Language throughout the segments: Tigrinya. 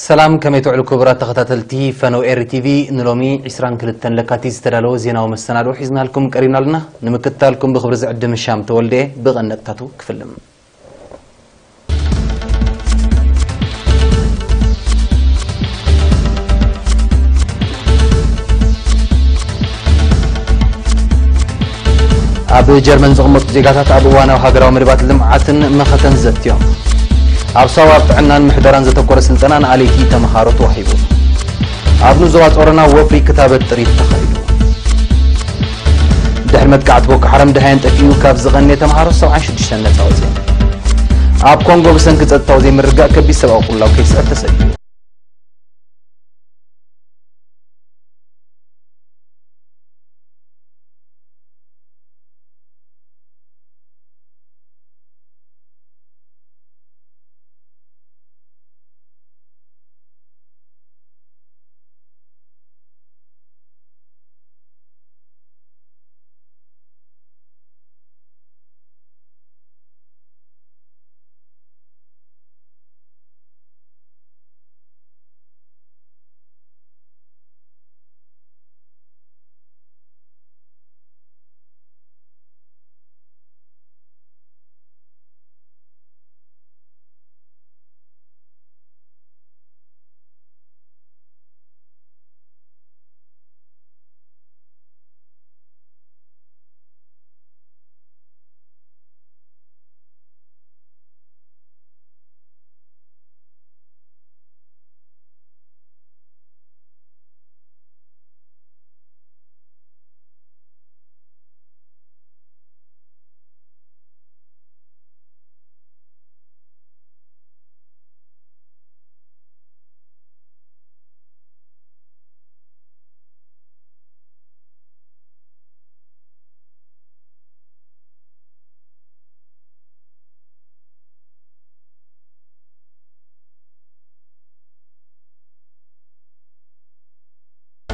ሰላም፣ ከመይ ትውዕሉ ክቡራት ተኸታተልቲ ፈነው ኤሪ ቲቪ? ንሎሚ ዕስራን ክልተን ለካቲት ዝተዳለወ ዜናዊ መሰናድኦ ሒዝናልኩም ቀሪብና ኣለና። ንምክትታልኩም ብኽብሪ ዝዕድም ሻም ተወልደ። ብቐንደቕታቱ ክፍልም። ኣብ ጀርመን ዝቕመጡ ዜጋታት ኣብ እዋናዊ ሃገራዊ መደባት ልምዓትን መኸተን ዘትዮም። ኣብ ሳዋ ኣብ ጥዕናን ምሕደራን ዘተኮረ ስልጠና ንኣለይቲ ተመሃሮ ተዋሂቡ። ኣብ ንዞባ ጾሮና ወፍሪ ክታበት ጥሪት ተኻይዱ። ድሕሪ መጥቃዕቲ ቦኮ ሓራም ደሃየን ጠፊኡ ካብ ዝቐነየ ተመሃሮ ሰብዓን ሽዱሽተን ነጻ ወጺኦም። ኣብ ኮንጎ ብሰንኪ ጸጥታዊ ዘይምርግጋእ ከቢድ ሰብኣዊ ቅልውላው ከይስዕብ ተሰጊኡ።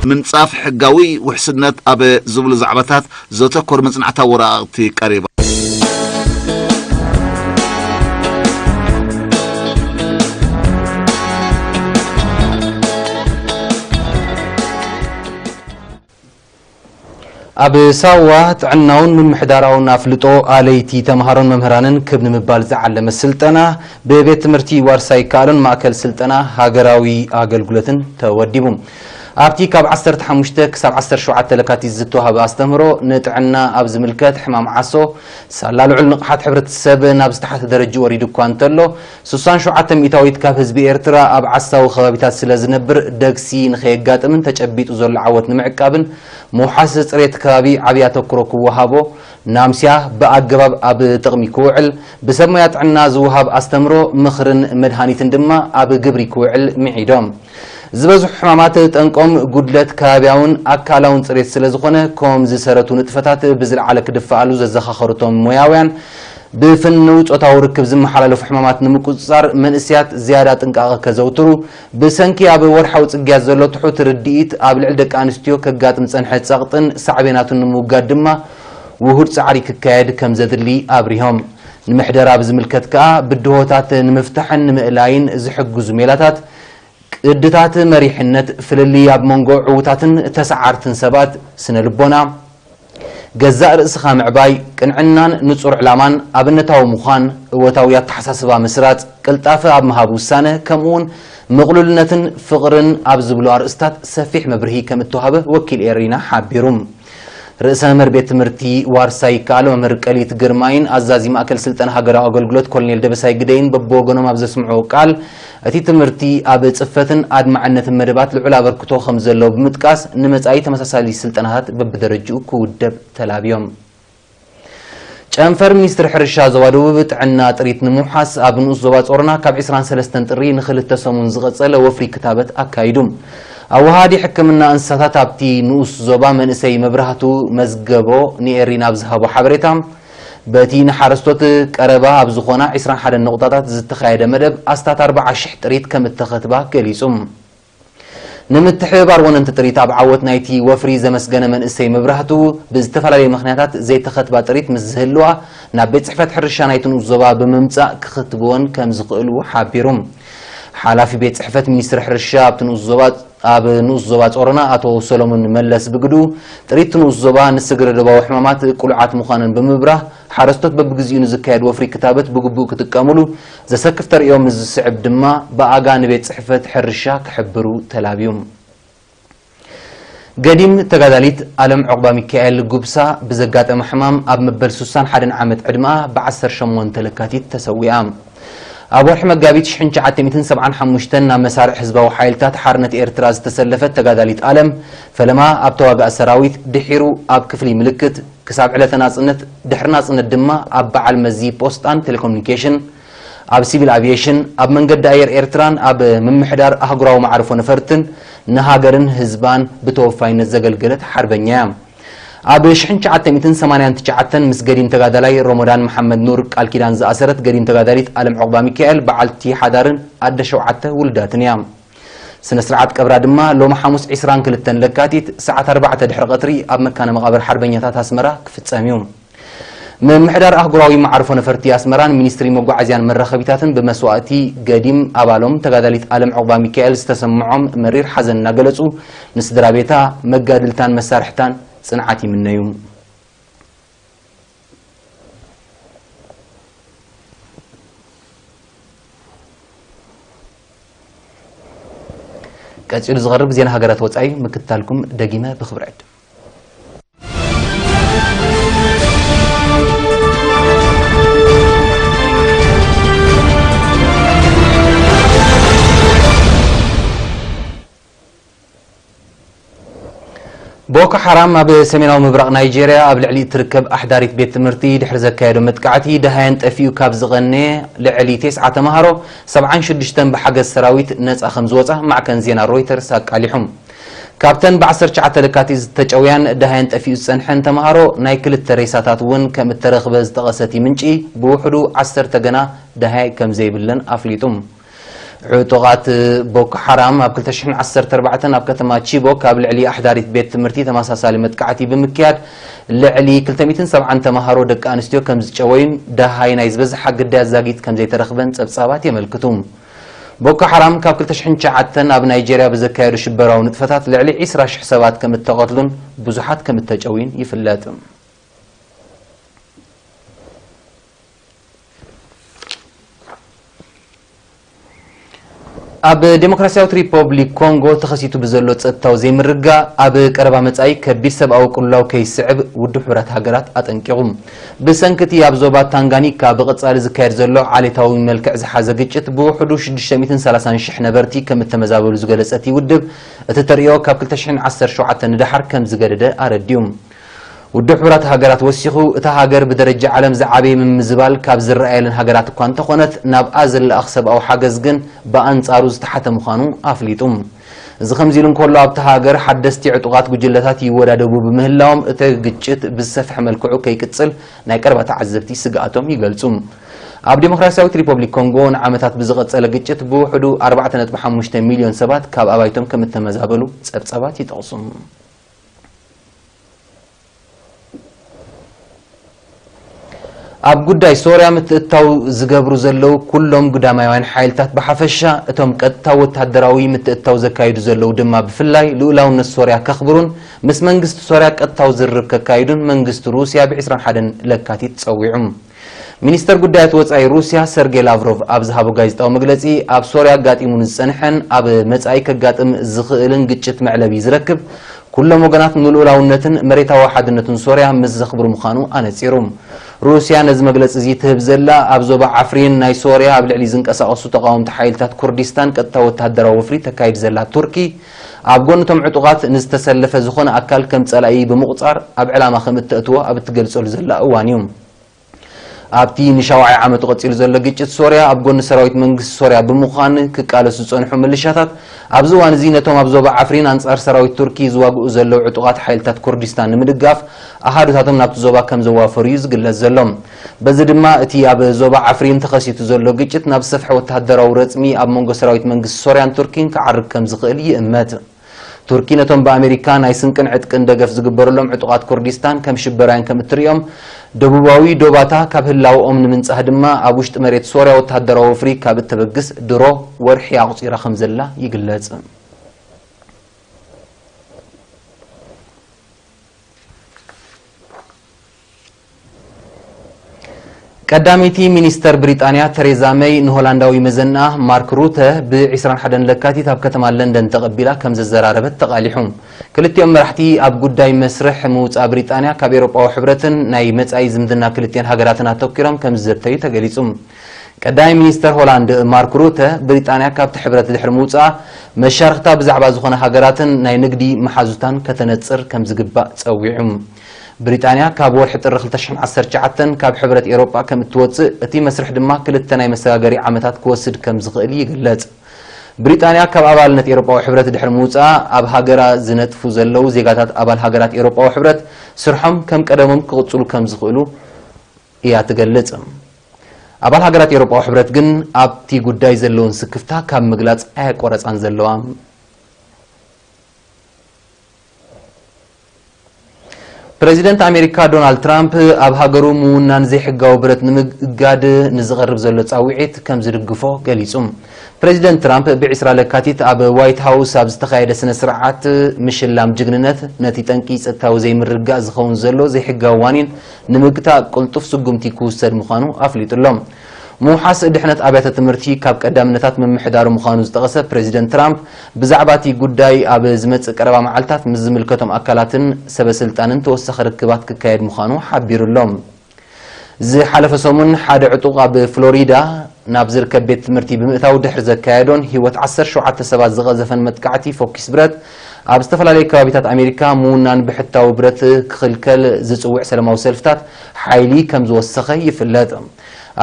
ምንጻፍ ሕጋዊ ውሕስነት ኣብ ዝብሉ ዛዕባታት ዘተኮሩ መጽናዕታዊ ወረቓቕቲ ቀሪባ። ኣብ ሳዋ ጥዕናውን ምምሕዳራውን ኣፍልጦ ኣለይቲ ተምሃሮን መምህራንን ክብ ንምባል ዝዓለመ ስልጠና ብቤት ትምህርቲ ዋርሳይ ይከኣሎን ማእከል ስልጠና ሃገራዊ ኣገልግሎትን ተወዲቡ። ኣብቲ ካብ ዓሰርተ ሓሙሽተ ክሳብ ዓሰርተ ሸውዓተ ለካቲት ዝተዋህበ ኣስተምህሮ ንጥዕና ኣብ ዝምልከት ሕማም ዓሶ ሳላ ልዑል ንቕሓት ሕብረተሰብ ናብ ዝተሓተ ደረጃ ወሪዱ እኳ እንተሎ፣ ስሳን ሸውዓተ ሚእታዊት ካብ ህዝቢ ኤርትራ ኣብ ዓሳዊ ከባቢታት ስለ ዝነብር፣ ደግሲ ንኸየጋጥምን ተጨቢጡ ዘሎ ዓወት ንምዕቃብን ምውሓስ ጽሬት ከባቢ ዓቢ ኣተኩሮ ክወሃቦ፣ ናምስያ ብኣገባብ ኣብ ጥቕሚ ክውዕል፣ ብሰብ ሞያ ጥዕና ዝወሃብ ኣስተምሮ፣ ምኽርን መድሃኒትን ድማ ኣብ ግብሪ ክውዕል ምዒዶም። ዝበዝሑ ሕማማት ጠንቆም ጉድለት ከባብያውን ኣካላውን ጽሬት ስለ ዝኾነ፣ ከም ዝሰረቱ ንጥፈታት ብዝለዓለ ክድፈኣሉ ዘዘኻኸሩ እቶም ሞያውያን፣ ብፍንው ጾታዊ ርክብ ዝመሓላለፉ ሕማማት ንምቁጽጻር መንእሰያት ዝያዳ ጥንቃቐ ከዘውትሩ፣ ብሰንኪ ኣብ ወርሓዊ ጽግያት ዘሎ ትሑት ርድኢት ኣብ ልዕሊ ደቂ ኣንስትዮ ከጋጥም ዝጸንሐ ጸቕጥን ሳዕቤናቱን ንምውጋድ ድማ ውሁድ ጻዕሪ ክካየድ ከም ዘድሊ ኣብሪሆም። ንምሕደራ ብዝምልከት ከኣ ብድሆታት ንምፍታሕን ንምእላይን ዝሕግዙ ሜላታት፣ ቅድታት መሪሕነት፣ ፍልልይ ኣብ መንጎ ዕዉታትን ተሰዓርትን ሰባት፣ ስነ ልቦና፣ ገዛእ ርእስኻ ምዕባይ፣ ቅንዕናን ንጹር ዕላማን፣ ኣብነታዊ ምዃን፣ እወታዊ ኣተሓሳስባ ምስራጽ፣ ቅልጣፈ ኣብ ምሃብ ውሳነ፣ ከምኡውን ምቕሉልነትን ፍቕርን ኣብ ዝብሉ ኣርእስታት ሰፊሕ መብርሂ ከም እተዋህበ ወኪል ኤሪና ሓቢሩ። ርእሰ መምህር ቤት ትምህርቲ ዋርሳይ ይከኣል መምህር ቀሊት ግርማይን ኣዛዚ ማእከል ስልጠና ሃገራዊ ኣገልግሎት ኮሎኔል ደበሳይ ግደይን በብወገኖም ኣብ ዘስምዕዎ ቃል፣ እቲ ትምህርቲ ኣብ ጽፈትን ኣድማዕነትን መደባት ልዑል ኣበርክቶ ከም ዘለዎ ብምጥቃስ፣ ንመጻኢ ተመሳሳሊ ስልጠናታት በብደረጅኡ ክውደብ ተላብዮም። ጨንፈር ሚኒስትሪ ሕርሻ ዞባ ደቡብ ጥዕና ጥሪት ንምውሓስ ኣብ ንኡስ ዞባ ጾሮና ካብ ዕስራን ሰለስተን ጥሪ ንኽልተ ሰሙን ዝቐጸለ ወፍሪ ክታበት ኣካይዱ። ኣወሃዲ ሕክምና እንስሳታት ኣብቲ ንኡስ ዞባ መንእሰይ መብራህቱ መዝገቦ ንኤሪና ኣብ ዝሃቦ ሓበሬታ፣ በቲ ንሓረስቶት ቀረባ ኣብ ዝኾና ዕስራን ሓደን ነቑጣታት ዝተኻየደ መደብ ኣስታት ኣርባዓ ሽሕ ጥሪት ከም እተኸትባ ገሊጹ። ንምትሕብባር ወነንቲ ጥሪት ኣብ ዓወት ናይቲ ወፍሪ ዘመስገነ መንእሰይ መብራህቱ፣ ብዝተፈላለየ ምኽንያታት ዘይተኸትባ ጥሪት ምስ ዝህልዋ ናብ ቤት ጽሕፈት ሕርሻ ናይቲ ንኡስ ዞባ ብምምጻእ ክኽትብወን ከም ዝኽእሉ ሓቢሩ። ሓላፊ ቤት ጽሕፈት ሚኒስትሪ ሕርሻ ኣብቲ ንኡስ ዞባ ኣብ ንኡስ ዞባ ጾሮና ኣቶ ሰሎሞን መለስ ብግዱ፣ ጥሪት ንኡስ ዞባ ንስግረ ዶባዊ ሕማማት ቅሉዓት ምዃነን ብምብራህ፣ ሓረስቶት በብግዚኡ ንዝካየድ ወፍሪ ክታበት ብግቡእ ክጥቀምሉ፣ ዘሰክፍ ተርእዮ ምስ ዝስዕብ ድማ ብኣጋ ንቤት ጽሕፈት ሕርሻ ክሕብሩ ተላብዩ። ገዲም ተጋዳሊት ኣለም ዑቕባ ሚካኤል ጉብሳ ብዘጋጠመ ሕማም ኣብ መበል ሱሳን ሓደን ዓመት ዕድመኣ ብ ዓሰርተ ሸሞንተ ለካቲት ተሰዊኣ። ኣብ ወርሒ መጋቢት ሽሕን ትሽዓተ ሚእትን ሰብዓን ሓሙሽተን ናብ መሳርዕ ህዝባዊ ሓይልታት ሓርነት ኤርትራ ዝተሰለፈት ተጋዳሊት ኣለም፣ ፈለማ ኣብ ተዋጋእ ሰራዊት፣ ድሒሩ ኣብ ክፍሊ ምልክት፣ ክሳብ ዕለተ ናጽነት፣ ድሕሪ ናጽነት ድማ ኣብ በዓል መዚ ፖስጣን ቴሌኮሙኒኬሽን፣ ኣብ ሲቪል ኣቪዬሽን፣ ኣብ መንገዲ ኣየር ኤርትራን ኣብ ምምሕዳር ኣህጉራዊ መዓርፎ ነፈርትን ንሃገርን ህዝባን ብተወፋይነት ዘገልገለት ሓርበኛ እያ። ኣብ ሽሕን ትሽዓተ ሚእትን ሰማንያን ትሽዓተን ምስ ገዲም ተጋዳላይ ሮሞዳን መሓመድ ኑር ቃል ኪዳን ዝኣሰረት ገዲም ተጋዳሊት ኣለም ዑቕባ ሚካኤል በዓልቲ ሓዳርን ኣደ ሸውዓተ ውሉዳትን እያ። ስነ ስርዓት ቀብራ ድማ ሎሚ ሓሙስ ዕስራን ክልተን ለካቲት ሰዓት ኣርባዕተ ድሕሪ ቀትሪ ኣብ መካነ መቓብር ሓርበኛታት ኣስመራ ክፍጸም እዩ። ምምሕዳር ኣህጉራዊ መዓርፎ ነፈርቲ ኣስመራን ሚኒስትሪ መጓዓዝያን መራኸቢታትን ብመስዋእቲ ገዲም ኣባሎም ተጋዳሊት ኣለም ዑቕባ ሚካኤል ዝተሰምዖም መሪር ሓዘን እናገለጹ፣ ንስድራ ቤታ፣ መጋድልታን መሳርሕታን ጽንዓት ይምነዩ። ቀጺሉ ዝቐርብ ዜና ሃገራት ወጻኢ ምክትታልኩም ደጊመ ብኽብሪ ዕድም። ቦኮ ሓራም ኣብ ሰሜናዊ ምብራቕ ናይጄርያ ኣብ ልዕሊ እትርከብ ኣሕዳሪት ቤት ትምህርቲ ድሕሪ ዘካየዶ መጥቃዕቲ፣ ደሃየን ጠፊኡ ካብ ዝቐነየ ልዕሊ ተስዓ ተምሃሮ፣ ሰብዓን ሽዱሽተን ብሓገዝ ሰራዊት ነጻ ከም ዝወጻ ማዕከን ዜና ሮይተርስ ኣቃሊሑ። ካብተን ብ ዓሰርተ ትሽዓተ ለካቲት ዝተጨውያን ደሃየን ጠፊኡ ዝጸንሐን ተምሃሮ፣ ናይ ክልተ ሬሳታት እውን ከም እተረኽበ ዝጠቐሰ እቲ ምንጪ፣ ብውሕዱ ዓሰርተ ገና ደሃይ ከም ዘይብለን ኣፍሊጡ። ዕጡቓት ቦኮ ሓራም ኣብ ክልተ ሽሕን ዓሰርተ ኣርባዕተን ኣብ ከተማ ቺቦክ ኣብ ልዕሊ ኣሕዳሪት ቤት ትምህርቲ ተመሳሳሊ መጥቃዕቲ ብምክያድ፣ ልዕሊ ክልተ ሚእትን ሰብዓን ተምሃሮ ደቂ ኣንስትዮ ከም ዝጨወዩን ደሃይ ናይ ዝበዝሓ ግዳያት ዛጊት ከም ዘይተረኽበን ጸብጻባት የመልክቱ። ቦኮ ሓራም ካብ ክልተ ሽሕን ትሽዓተን ኣብ ናይጄርያ ብዘካየዶ ሽበራዊ ንጥፈታት ልዕሊ ዕስራ ሽሕ ሰባት ከም እተቐትሉን ብዙሓት ከም እተጨውዩን ይፍለጥ። ኣብ ዴሞክራሲያዊት ሪፐብሊክ ኮንጎ ተኸሲቱ ብዘሎ ጸጥታዊ ዘይምርግጋእ፣ ኣብ ቀረባ መጻኢ ከቢድ ሰብኣዊ ቅልውላው ከይስዕብ ውድብ ሕቡራት ሃገራት ኣጠንቂቑ። ብሰንኪ እቲ ኣብ ዞባ ታንጋኒካ ብቐጻሊ ዝካየድ ዘሎ ዓሌታዊ መልክዕ ዝሓዘ ግጭት፣ ብውሕዱ ሽዱሽተ ሚእትን ሰላሳን ሽሕ ነበርቲ ከም እተመዛበሉ ዝገለጸ እቲ ውድብ፣ እቲ ተርእዮ ካብ ክልተ ሽሕን ዓሰርተ ሸውዓተን ንደሓር ከም ዝገደደ ኣረዲኡ። ውድብ ሕቡራት ሃገራት ወሲኹ፣ እታ ሃገር ብደረጃ ዓለም ዝዓበየ ምምዝባል ካብ ዝረኣየለን ሃገራት እኳ እንተኾነት፣ ናብኣ ዝለኣኽ ሰብኣዊ ሓገዝ ግን ብኣንጻሩ ዝተሓተ ምዃኑ ኣፍሊጡ። እዚ ከምዚ ኢሉ እንከሎ፣ ኣብታ ሃገር ሓደስቲ ዕጡቓት ጉጅለታት ይወዳደቡ ብምህላዎም፣ እቲ ግጭት ብዝሰፍሐ መልክዑ ከይቅጽል ናይ ቀረባ ተዓዘብቲ ስግኣቶም ይገልጹ። ኣብ ዴሞክራሲያዊት ሪፐብሊክ ኮንጎ ንዓመታት ብዝቐጸለ ግጭት ብውሕዱ ኣርባዕተ ነጥቢ ሓሙሽተ ሚልዮን ሰባት ካብ ኣባይቶም ከም እተመዛበሉ ጸብጻባት ይጠቕሱ። ኣብ ጉዳይ ሶርያ ምትእትታው ዝገብሩ ዘለዉ ኩሎም ግዳማውያን ሓይልታት ብሓፈሻ፣ እቶም ቀጥታ ወተሃደራዊ ምትእትታው ዘካይዱ ዘለዉ ድማ ብፍላይ፣ ልኡላውነት ሶርያ ከኽብሩን ምስ መንግስቲ ሶርያ ቀጥታዊ ዝርርብ ከካይዱን መንግስቲ ሩስያ ብ ዕስራን ሓደን ለካቲት ጸዊዑ። ሚኒስተር ጉዳያት ወጻኢ ሩስያ ሰርጌይ ላቭሮቭ ኣብ ዝሃቦ ጋዜጣዊ መግለጺ፣ ኣብ ሶርያ ኣጋጢሙ ንዝጸንሐን ኣብ መጻኢ ከጋጥም ዝኽእልን ግጭት መዕለቢ ዝረክብ፣ ኩሎም ወገናት ንልኡላውነትን መሬታዊ ሓድነትን ሶርያ ምስ ዘኽብሩ ምዃኑ ኣነጺሩ። ሩስያ ነዚ መግለጺ እዚ ትህብ ዘላ፣ ኣብ ዞባ ዓፍሪን ናይ ሶርያ ኣብ ልዕሊ ዝንቀሳቐሱ ተቓወምቲ ሓይልታት ኩርዲስታን ቀጥታ ወተሃደራዊ ወፍሪ ተካይድ ዘላ ቱርኪ፣ ኣብ ጎኒ እቶም ዕጡቓት ንዝተሰለፈ ዝኾነ ኣካል ከም ጸላኢ ብምቑጻር ኣብ ዕላማ ከም እተእትዎ ኣብ እትገልጸሉ ዘላ እዋን እዩ። ኣብቲ ንሻውዓይ ዓመቱ ቀጺሉ ዘሎ ግጭት ሶርያ፣ ኣብ ጎኒ ሰራዊት መንግስቲ ሶርያ ብምዃን ክቃለሱ ዝጸንሑ ምልሻታት፣ ኣብዚ እዋን እዚ ነቶም ኣብ ዞባ ዓፍሪን ኣንጻር ሰራዊት ቱርኪ ዝዋግኡ ዘለዉ ዕጡቓት ሓይልታት ኩርዲስታን ንምድጋፍ ኣሃዱታቶም ናብቲ ዞባ ከም ዘዋፈሩ እዩ ዝግለጽ ዘሎ። በዚ ድማ እቲ ኣብ ዞባ ዓፍሪን ተኸሲቱ ዘሎ ግጭት ናብ ዝሰፍሐ ወተሃደራዊ ረጽሚ ኣብ መንጎ ሰራዊት መንግስቲ ሶርያን ቱርኪን ክዓርግ ከም ዝኽእል ይእመት። ቱርኪ ነቶም ብኣሜሪካ ናይ ስንቅን ዕጥቅን ደገፍ ዝግበረሎም ዕጡቓት ኩርዲስታን ከም ሽበራውያን ከም እትርእዮም፣ ደቡባዊ ዶባታ ካብ ህላወኦም ንምንጻህ ድማ ኣብ ውሽጢ መሬት ሶርያ ወተሃደራዊ ወፍሪ ካብ እተበግስ ድሮ ወርሒ ኣቑጺራ ከም ዘላ ይግለጽ። ቀዳመይቲ ሚኒስተር ብሪጣንያ ተሬዛ መይ ንሆላንዳዊ መዘንኣ ማርክ ሩተ ብ ዕስራን ሓደን ለካቲት ኣብ ከተማ ለንደን ተቐቢላ ከም ዘዘራረበት ተቓሊሑ። ክልቲኦም መራሕቲ ኣብ ጉዳይ መስርሕ ምውጻእ ብሪጣንያ ካብ ኤውሮጳዊ ሕብረትን ናይ መጻኢ ዝምድና ክልቲኦን ሃገራትን ኣተኲሮም ከም ዝዘተዩ ተገሊጹ። ቀዳማይ ሚኒስተር ሆላንድ ማርክ ሩተ ብሪጣንያ ካብቲ ሕብረት ድሕሪ ምውጻኣ መሻርኽታ ብዛዕባ ዝኾነ ሃገራትን ናይ ንግዲ መሓዙታን ከተነጽር ከም ዝግባእ ጸዊዑ። ብሪጣንያ ካብ ወርሒ ጥሪ ክልተ ሽሕን ዓሰርተ ትሽዓተን ካብ ሕብረት ኤውሮጳ ከም እትወጽእ፣ እቲ መስርሕ ድማ ክልተ ናይ መሰጋገሪ ዓመታት ክወስድ ከም ዝኽእል ይግለጽ። ብሪጣንያ ካብ ኣባልነት ኤውሮጳዊ ሕብረት ድሕሪ ምውጻኣ፣ ኣብ ሃገራ ዝነጥፉ ዘለዉ ዜጋታት ኣባል ሃገራት ኤውሮጳዊ ሕብረት ስርሖም ከም ቀደሞም ክቕጽሉ ከም ዝኽእሉ እያ ትገልጽ። ኣባል ሃገራት ኤውሮጳዊ ሕብረት ግን ኣብቲ ጉዳይ ዘለውን ስክፍታ ካብ ምግላጽ ኣየቆረጻን ዘለዋ። ፕረዚደንት ኣሜሪካ ዶናልድ ትራምፕ ኣብ ሃገሩ ምውናን ዘይሕጋዊ ብረት ንምእጋድ ንዝቐርብ ዘሎ ጻውዒት ከም ዝድግፎ ገሊጹ። ፕረዚደንት ትራምፕ ብ ዕስራ ለካቲት ኣብ ዋይት ሃውስ ኣብ ዝተኻየደ ስነ ስርዓት ምሽላም ጅግንነት፣ ነቲ ጠንቂ ጸጥታዊ ዘይምርግጋእ ዝኸውን ዘሎ ዘይሕጋዊ ዋኒን ንምግታእ ቅልጡፍ ስጉምቲ ክውሰድ ምዃኑ ኣፍሊጡ ኣሎ። ምውሓስ ድሕነት ኣብያተ ትምህርቲ ካብ ቀዳምነታት ምምሕዳሩ ምዃኑ ዝጠቐሰ ፕረዚደንት ትራምፕ፣ ብዛዕባ እቲ ጉዳይ ኣብ ዝመጽእ ቀረባ መዓልታት ምስ ዝምልከቶም ኣካላትን ሰበ ስልጣንን ተወሳኺ ርክባት ክካየድ ምዃኑ ሓቢሩ ኣሎ። ዝሓለፈ ሰሙን ሓደ ዕጡቕ ኣብ ፍሎሪዳ ናብ ዝርከብ ቤት ትምህርቲ ብምእታው ድሕሪ ዘካየዶን ህይወት ዓሰርተ ሸውዓተ ሰባት ዝቐዘፈን መጥቃዕቲ ፎኪስ ብረት፣ ኣብ ዝተፈላለዩ ከባቢታት ኣሜሪካ ምውናን ብሕታዊ ብረት ክኽልከል ዝጽውዕ ሰላማዊ ሰልፍታት ሓይሊ ከም ዝወሰኸ ይፍለጥ።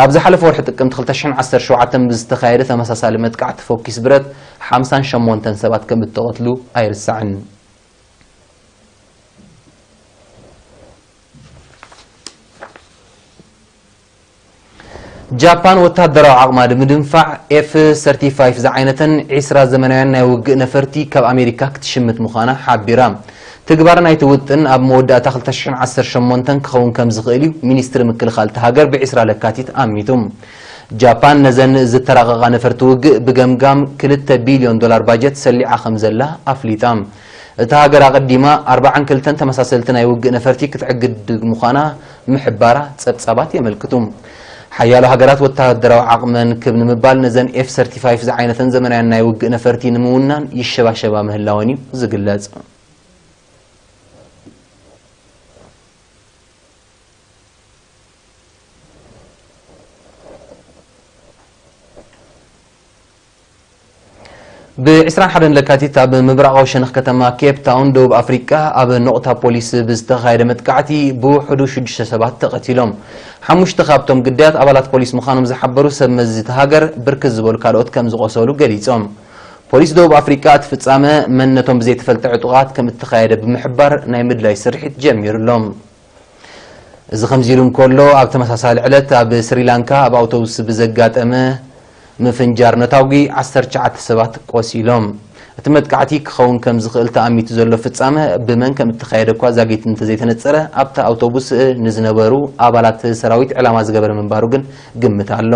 ኣብ ዝሓለፈ ወርሒ ጥቅምቲ ክልተ ሽሕን ዓሰርተ ሸውዓተን ብዝተኻየደ ተመሳሳሊ መጥቃዕቲ ፎኪስ ብረት ሓምሳን ሸሞንተን ሰባት ከም እተቐትሉ ኣይርሳዕን። ጃፓን ወተሃደራዊ ዓቕማ ንምድንፋዕ ኤፍ ሰርቲፋይቭ ዝዓይነተን ዕስራ ዘመናውያን ናይ ውግእ ነፈርቲ ካብ ኣሜሪካ ክትሽምት ምዃና ሓቢራ። ትግባር ናይቲ ውጥን ኣብ መወዳእታ ክልተ ሽሕን ዓሰርተ ሸሞንተን ክኸውን ከም ዝኽእል እዩ ሚኒስትሪ ምክልኻል እታ ሃገር ብ ዕስራ ለካቲት ኣሚቱ። ጃፓን ነዘን ዝተራቐቓ ነፈርቲ ውግእ ብገምጋም ክልተ ቢልዮን ዶላር ባጀት ሰሊዓ ከም ዘላ ኣፍሊጣ። እታ ሃገር ኣቐዲማ ኣርባዓን ክልተን ተመሳሰልቲ ናይ ውግእ ነፈርቲ ክትዕግድ ምዃና ምሕባራ ጸብጻባት የመልክቱ። ሓያሎ ሃገራት ወተሃደራዊ ዓቕመን ክብ ንምባል ነዘን ኤፍ ሰርቲፋይቭ ዝዓይነተን ዘመናውያን ናይ ውግእ ነፈርቲ ንምውናን ይሸባሸባ ምህላወን እዩ ዝግለጽ። ብ ዕስራን ሓደን ለካቲት ኣብ ምብራቓዊ ሸነኽ ከተማ ኬፕ ታውን ደቡብ ኣፍሪቃ ኣብ ነቑጣ ፖሊስ ብዝተኻየደ መጥቃዕቲ ብውሕዱ ሽዱሽተ ሰባት ተቐቲሎም። ሓሙሽተ ካብቶም ግዳያት ኣባላት ፖሊስ ምዃኖም ዝሓበሩ ሰብ መዚ እታ ሃገር፣ ብርክት ዝበሉ ካልኦት ከም ዝቖሰሉ ገሊጾም። ፖሊስ ደቡብ ኣፍሪቃ እቲ ፍጻመ መንነቶም ብዘይተፈልጠ ዕጡቓት ከም እተኻየደ ብምሕባር ናይ ምድላይ ስርሒት ጀሚሩ ኣሎ። እዚ ከምዚ ኢሉ እንከሎ፣ ኣብ ተመሳሳሊ ዕለት ኣብ ስሪላንካ ኣብ ኣውቶቡስ ብዘጋጠመ ምፍንጃር ነታጒ ዓሰርተ ትሽዓተ ሰባት ቆሲሎም። እቲ መጥቃዕቲ ክኸውን ከም ዝኽእል ተኣሚቱ ዘሎ ፍጻመ ብመን ከም እተኻየደ እኳ ዛጊት እንተዘይተነጸረ፣ ኣብታ ኣውቶቡስ ንዝነበሩ ኣባላት ሰራዊት ዕላማ ዝገበረ ምንባሩ ግን ግምት ኣሎ።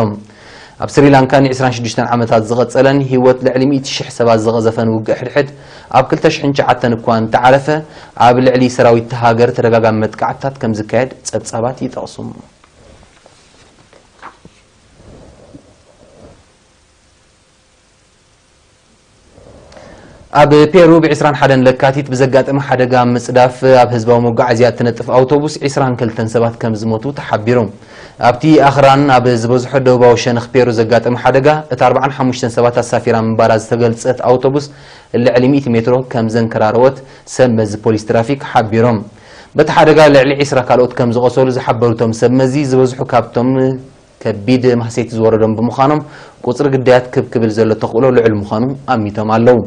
ኣብ ስሪላንካ ን ዕስራን ሽዱሽተን ዓመታት ዝቐጸለን ህይወት ልዕሊ ሚእቲ ሽሕ ሰባት ዝቐዘፈን ውግእ ሕድሕድ፣ ኣብ ክልተ ሽሕን ትሽዓተን እኳ እንተዓረፈ፣ ኣብ ልዕሊ ሰራዊት እታ ሃገር ተደጋጋሚ መጥቃዕትታት ከም ዝካየድ ጸብጻባት ይጠቕሱ። ኣብ ፔሩ ብ ዕስራን ሓደን ለካቲት ብዘጋጠመ ሓደጋ ምጽዳፍ ኣብ ህዝባዊ መጓዓዝያ እትነጥፍ ኣውቶቡስ ዕስራን ክልተን ሰባት ከም ዝሞቱ ተሓቢሩ። ኣብቲ ኣኽራን ኣብ ዝበዝሖ ደቡባዊ ሸነኽ ፔሩ ዘጋጠመ ሓደጋ፣ እታ ኣርባዓን ሓሙሽተን ሰባት ኣሳፊራ ምንባራ ዝተገልጸት ኣውቶቡስ ልዕሊ ሚእቲ ሜትሮ ከም ዘንከራረወት ሰብ መዚ ፖሊስ ትራፊክ ሓቢሮም። በቲ ሓደጋ ልዕሊ ዕስራ ካልኦት ከም ዝቖሰሉ ዝሓበሩ እቶም ሰብ መዚ፣ ዝበዝሑ ካብቶም ከቢድ ማህሰይቲ ዝወረዶም ብምዃኖም፣ ቁጽሪ ግዳያት ክብ ክብል ዘሎ ተኽእሎ ልዑል ምዃኑ ኣሚቶም ኣለዉ።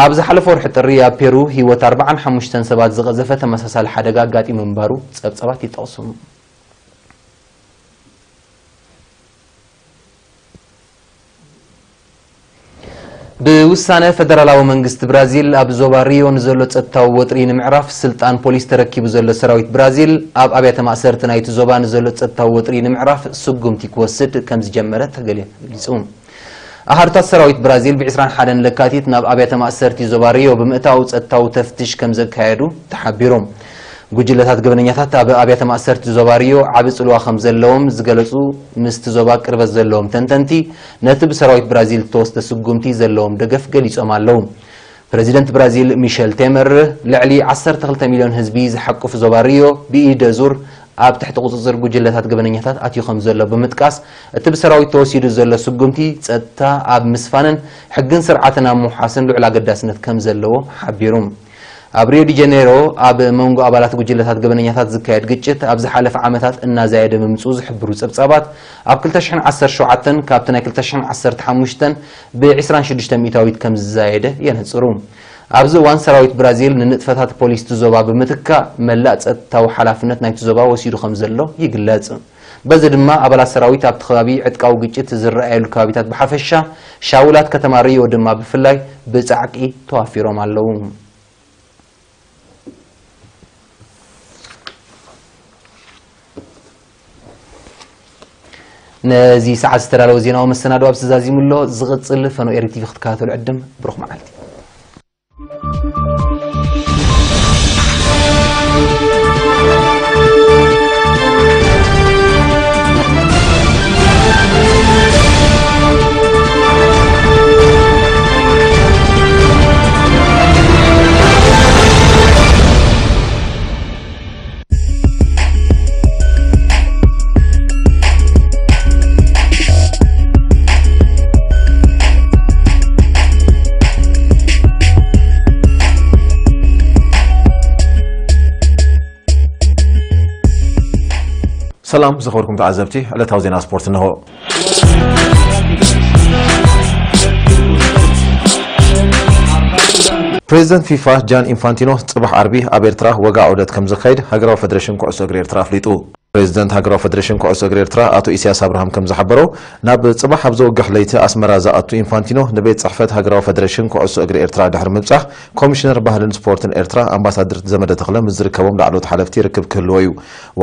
ኣብ ዝሓለፈ ወርሒ ጥሪ ኣብ ፔሩ ህይወት ኣርባዓን ሓሙሽተን ሰባት ዝቐዘፈ ተመሳሳሊ ሓደጋ ኣጋጢሙ ምንባሩ ጸብጻባት ይጠቕሱ። ብውሳነ ፈደራላዊ መንግስቲ ብራዚል፣ ኣብ ዞባ ሪዮ ንዘሎ ጸጥታዊ ወጥሪ ንምዕራፍ ስልጣን ፖሊስ ተረኪቡ ዘሎ ሰራዊት ብራዚል፣ ኣብ ኣብያተ ማእሰርቲ ናይቲ ዞባ ንዘሎ ጸጥታዊ ወጥሪ ንምዕራፍ ስጉምቲ ክወስድ ከም ዝጀመረ ተገሊጹ። ኣሃዱታት ሰራዊት ብራዚል ብ ዕስራን ሓደን ለካቲት ናብ ኣብያተ ማእሰርቲ ዞባ ሪዮ ብምእታው ጸጥታዊ ተፍትሽ ከም ዘካየዱ ተሓቢሩ። ጉጅለታት ገበነኛታት ኣብ ኣብያተ ማእሰርቲ ዞባ ሪዮ ዓቢ ጽልዋ ከም ዘለዎም ዝገለጹ ምስቲ ዞባ ቅርበት ዘለዎም ተንተንቲ፣ ነቲ ብሰራዊት ብራዚል እተወስደ ስጉምቲ ዘለዎም ደገፍ ገሊጾም ኣለዉ። ፕረዚደንት ብራዚል ሚሸል ቴመር፣ ልዕሊ ዓሰርተ ክልተ ሚልዮን ህዝቢ ዝሓቁፍ ዞባ ሪዮ ብኢደ ዙር ኣብ ትሕቲ ቁጽጽር ጉጅለታት ገበነኛታት ኣትዩ ከም ዘሎ ብምጥቃስ፣ እቲ ብሰራዊት ተወሲዱ ዘሎ ስጉምቲ ጸጥታ ኣብ ምስፋንን ሕግን ስርዓትን ኣብ ምውሓስን ልዑል ኣገዳስነት ከም ዘለዎ ሓቢሩ። ኣብ ሪዮ ዲ ጀኔሮ ኣብ መንጎ ኣባላት ጉጅለታት ገበነኛታት ዝካየድ ግጭት ኣብ ዝሓለፈ ዓመታት እናዛየደ ምምጽኡ ዝሕብሩ ጸብጻባት፣ ኣብ ክልተ ሽሕን ዓሰርተ ሸውዓተን ካብቲ ናይ ክልተ ሽሕን ዓሰርተ ሓሙሽተን ብ ዕስራን ሽዱሽተ ሚእታዊት ከም ዝዛየደ የነጽሩ። ኣብዚ እዋን ሰራዊት ብራዚል ንንጥፈታት ፖሊስ እቲ ዞባ ብምትካእ መላእ ጸጥታዊ ሓላፍነት ናይቲ ዞባ ወሲዱ ከም ዘሎ ይግለጽ። በዚ ድማ ኣባላት ሰራዊት ኣብቲ ከባቢ ዕጥቃዊ ግጭት ዝረኣየሉ ከባቢታት ብሓፈሻ፣ ሻውላት ከተማ ሪዮ ድማ ብፍላይ ብጻዕቂ ተዋፊሮም ኣለዉ። ነዚ ሰዓት ዝተዳለወ ዜናዊ መሰናዶ ኣብዚ ተዛዚሙ ኣሎ። ዝቕጽል ፈኖ ኤሪ ቲቪ ክትከታተሉ ዕድም። ብሩኽ መዓልቲ። ሰላም ዝኸበርኩም ተዓዘብቲ፣ ዕለታዊ ዜና ስፖርት እንሆ። ፕሬዚደንት ፊፋ ጃን ኢንፋንቲኖ ጽባሕ ዓርቢ ኣብ ኤርትራ ወግዒ ዑደት ከም ዘካይድ ሃገራዊ ፈደሬሽን ኩዕሶ እግሪ ኤርትራ ኣፍሊጡ። ፕሬዚደንት ሃገራዊ ፈደሬሽን ኩዕሶ እግሪ ኤርትራ ኣቶ ኢሳያስ ኣብርሃም ከም ዝሓበሮ፣ ናብ ጽባሕ ኣብ ዘወግሕ ለይቲ ኣስመራ ዝኣቱ ኢንፋንቲኖ ንቤት ጽሕፈት ሃገራዊ ፈደሬሽን ኩዕሶ እግሪ ኤርትራ ድሕሪ ምብጻሕ፣ ኮሚሽነር ባህልን ስፖርትን ኤርትራ ኣምባሳደር ዘመደ ተኽለ ምስ ዝርከቦም ላዕለዎት ሓለፍቲ ርክብ ክህልዎ እዩ።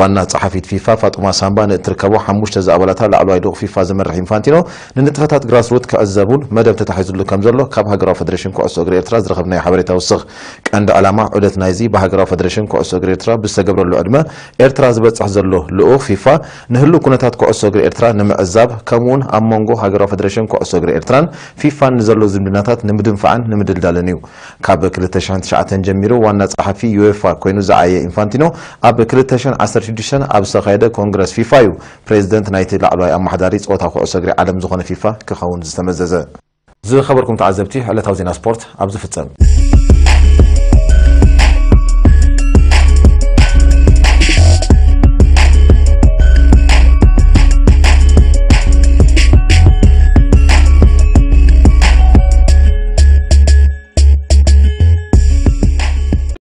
ዋና ጸሓፊት ፊፋ ፋጡማ ሳምባ ንእትርከቦ ሓሙሽተ ዝኣባላታ ላዕለዋይ ልኡኽ ፊፋ ዝመርሕ ኢንፋንቲኖ፣ ንንጥፈታት ግራስሩት ክዕዘብ እውን መደብ ተታሒዙሉ ከም ዘሎ ካብ ሃገራዊ ፈደሬሽን ኩዕሶ እግሪ ኤርትራ ዝረኸብናዮ ሓበሬታ ይውስኽ። ቀንዲ ዕላማ ዑደት ናይዚ ብሃገራዊ ፈደሬሽን ኩዕሶ እግሪ ኤርትራ ብዝተገብረሉ ዕድመ ኤርትራ ዝበጽሕ ዘሎ ልኡኽ ፊፋ፣ ንህሉው ኩነታት ኩዕሶ እግሪ ኤርትራ ንምዕዛብ፣ ከምኡውን ኣብ መንጎ ሃገራዊ ፈደሬሽን ኩዕሶ እግሪ ኤርትራን ፊፋን ንዘሎ ዝምድናታት ንምድንፋዕን ንምድልዳልን እዩ። ካብ ክልተ ሽሕን ትሽዓተን ጀሚሩ ዋና ጸሓፊ ዩኤፋ ኮይኑ ዝዓየ ኢንፋንቲኖ፣ ኣብ ክልተ ሽሕን ዓሰርተ ሽዱሽተን ኣብ ዝተኻየደ ኮንግረስ ፊፋ እዩ ፕሬዚደንት ናይቲ ላዕለዋይ ኣመሓዳሪ ጸወታ ኩዕሶ እግሪ ዓለም ዝኾነ ፊፋ ክኸውን ዝተመዘዘ። ዝኸበርኩም ተዓዘብቲ፣ ዕለታዊ ዜና ስፖርት ኣብዚ ፍጸም።